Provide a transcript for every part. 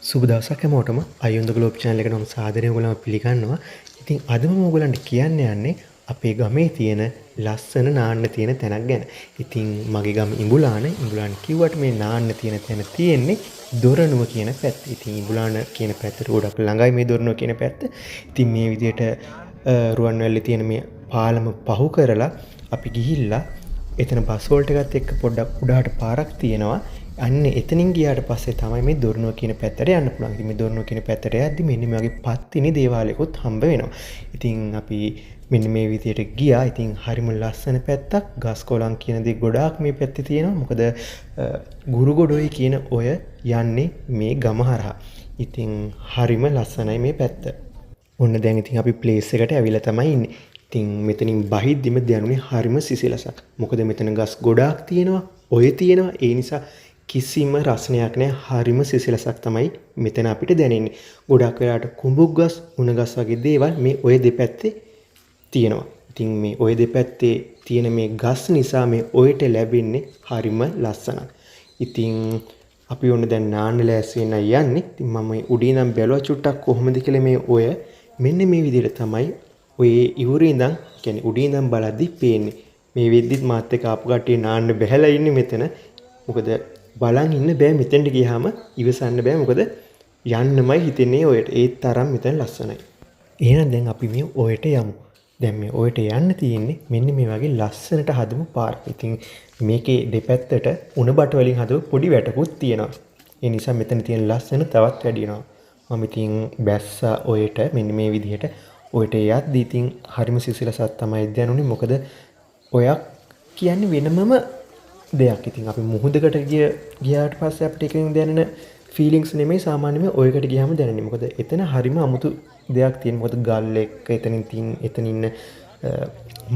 සුබ දවසක් හැමෝටම. Eye on the Globe channel එකට මම සාදරයෙන් ඔයගොල්ලන්ව පිළිගන්නවා. ඉතින් අද මම ඔයගොල්ලන්ට කියන්න යන්නේ අපේ ගමේ තියෙන ලස්සන නාන්න තියෙන තැනක් ගැන. ඉතින් මගේ ගම ඉඹුලාන. ඉඹුලාන කිව්වට මේ නාන්න තියෙන තැන තියෙන්නේ දොරණුව කියන පැත්ත. ඉතින් ඉඹුලාන කියන පැත්තට ගොඩක් ළඟයි මේ දොරණුව කියන පැත්ත. ඉතින් මේ විදිහට රුවන්වැල්ලේ තියෙන මේ පාලම පහු කරලා අපි ගිහිල්ලා එතන බස් වෝල්ට් එකත් එක්ක පොඩ්ඩක් උඩහට පාරක් තියෙනවා. අන්න එතනින් ගියාට පස්සේ තමයි මේ දොරණුව කියන පැත්තට යන්න පුළුවන්. ඉතින් මේ දොරණුව කියන පැත්තට යද්දි මෙන්න මේ වගේ පත්තිනි දේවාලයකුත් හම්බ වෙනවා. ඉතින් අපි මෙන්න මේ විදියට ගියා. ඉතින් හරිම ලස්සන පැත්තක්. ගස් කොළන් කියන දේ ගොඩාක් මේ පැත්තේ තියෙනවා. මොකද ගුරුගොඩොයි කියන ඔය යන්නේ මේ ගම හරහා. ඉතින් හරිම ලස්සනයි මේ පැත්ත. ඔන්න දැන් ඉතින් අපි ප්ලේස් එකට ඇවිල්ලා තමයි ඉන්නේ. ඉතින් මෙතනින් බහිද්දිම දැනුනේ හරිම සිසිලසක්. මොකද මෙතන ගස් ගොඩාක් තියෙනවා, ඔය තියෙනවා. ඒ නිසා කිසිම රස්නයක් නෑ. හරිම සිසිලසක් තමයි මෙතන අපිට දැනෙන්නේ. ගොඩක් වෙලාවට කුඹුක් ගස්, උණ ගස් වගේ දේවල් මේ ඔය දෙපැත්තේ තියෙනවා. ඉතින් මේ ඔය දෙපැත්තේ තියෙන මේ ගස් නිසා මේ ඔයට ලැබෙන්නේ හරිම ලස්සනක්. ඉතින් අපි ඔන්න දැන් නාන්න ලෑස්ති වෙන්න යන්නේ. ඉතින් මම මේ උඩින් ඉඳන් බැලුවා චුට්ටක් කොහොමද කියලා මේ ඔය මෙන්න මේ විදිහට තමයි ඔය ඉවුරේ ඉඳන්, කියන්නේ උඩින් ඉඳන් බලද්දි පේන්නේ. මේ වෙද්දිත් මාත් එක්ක ආපු කට්ටිය නාන්න බැහැලා ඉන්නේ මෙතන. මොකද බලන් ඉන්න බෑ මෙතෙන්ට ගියාම ඉවසන්න බෑ. මොකද යන්නමයි හිතෙන්නේ ඔයට. ඒ තරම් මෙතන ලස්සනයි. එහෙනම් දැන් අපි මේ ඔයට යමු. දැන් මේ ඔයට යන්න තියෙන්නේ මෙන්න මේ වගේ ලස්සනට හදමු පාරක්. ඉතින් මේකේ දෙපැත්තට උණ බට වලින් හදපු පොඩි වැටකුත් තියෙනවා. ඒ නිසා මෙතන තියෙන ලස්සන තවත් වැඩි වෙනවා. මම ඉතින් බැස්සා ඔයට මෙන්න මේ විදිහට. ඔයට යද්දි ඉතින් හරිම සිසිලසක් තමයි දැනුනේ. මොකද ඔයක් කියන්නේ වෙනමම දෙයක්. ඉතින් අපි මුහුදකට ගියාට පස්සේ අපිට එකෙන් දැනෙන ෆීලිංස් නෙමෙයි සාමාන්‍යයෙන් ඔයකට ගියාම දැනෙන්නේ. මොකද එතන හරිම අමුතු දෙයක් තියෙන. මොකද ගල් එක්ක එතනින් එතන ඉන්න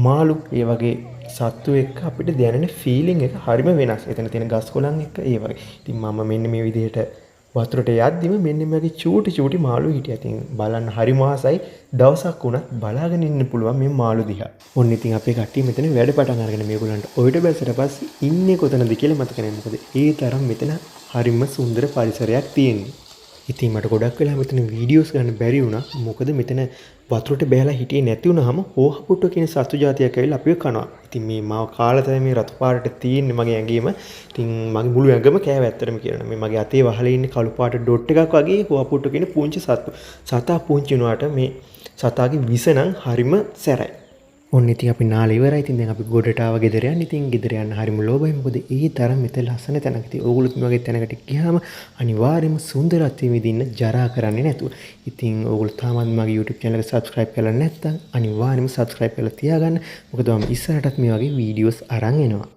මාළු ඒ වගේ සත්තු එක්ක අපිට දැනෙන ෆීලිං එක හරිම වෙනස්. එතන තියෙන ගස් කොළන් එක්ක ඒ වගේ. ඉතින් මම මෙන්න මේ විදිහට වතුරට යද්දිම මෙන්න මේ වගේ චූටි චූටි මාළු හිටියා. ඉතින් බලන්න හරිම ආසයි. දවසක් වුණත් බලාගෙන ඉන්න පුළුවන් මේ මාළු දිහා. ඔන්න ඉතින් අපේ කට්ටිය මෙතන වැඩ පටන් අරගෙන මේගොල්ලන්ට ඔයට බැස්සට පස්සේ ඉන්නේ කොතනද කියලා මතක නෑ. මොකද ඒ තරම් මෙතන හරිම සුන්දර පරිසරයක් තියෙන්නේ. ඉතින් මට ගොඩක් වෙලා මෙතන වීඩියෝස් ගන්න බැරි වුණා. මොකද මෙතන වතුරට බැහැලා හිටියේ නැති වුණාම හෝහපුට්ටෝ කියන සත්තු ජාතියක් ඇවිල්ලා අපිව කනවා. ඉතින් මේ මාව කාලා තමයි මේ රතු පාටට තියෙන්නේ මගේ ඇඟේම. ඉතින් මගේ මුළු ඇඟම කෑවා ඇත්තටම කියනවා. මේ මගේ අතේ වහලා ඉන්නේ කළු පාට ඩොට් එකක් වගේ හෝහපුට්ටෝ කියන පුංචි සත්තු. සතා පුංචි වුණාට මේ සතාගේ විස නම් හරිම සැරයි. ඔන්න ඉතින් අපි නාලා ඉවරයි. ඉතින් දැන් අපි ගොඩට ආව ගෙදර යන්න. ඉතින් ගෙදර යන්න හරිම ලෝභයි. මොකද ඒ තරම් මෙතන ලස්සන තැනක්. ඉතින් ඕගොල්ලොත් මේ වගේ තැනකට ගියාම අනිවාර්යයෙන්ම සුන්දරත්වය විඳින්න ජරා කරන්නේ නැතුව. ඉතින් ඕගොල්ලෝ තාමත් මගේ YouTube channel එක subscribe කරලා නැත්නම් අනිවාර්යයෙන්ම subscribe කරලා තියාගන්න. මොකද මම ඉස්සරහටත් මේ වගේ වීඩියෝස් අරන් එනවා.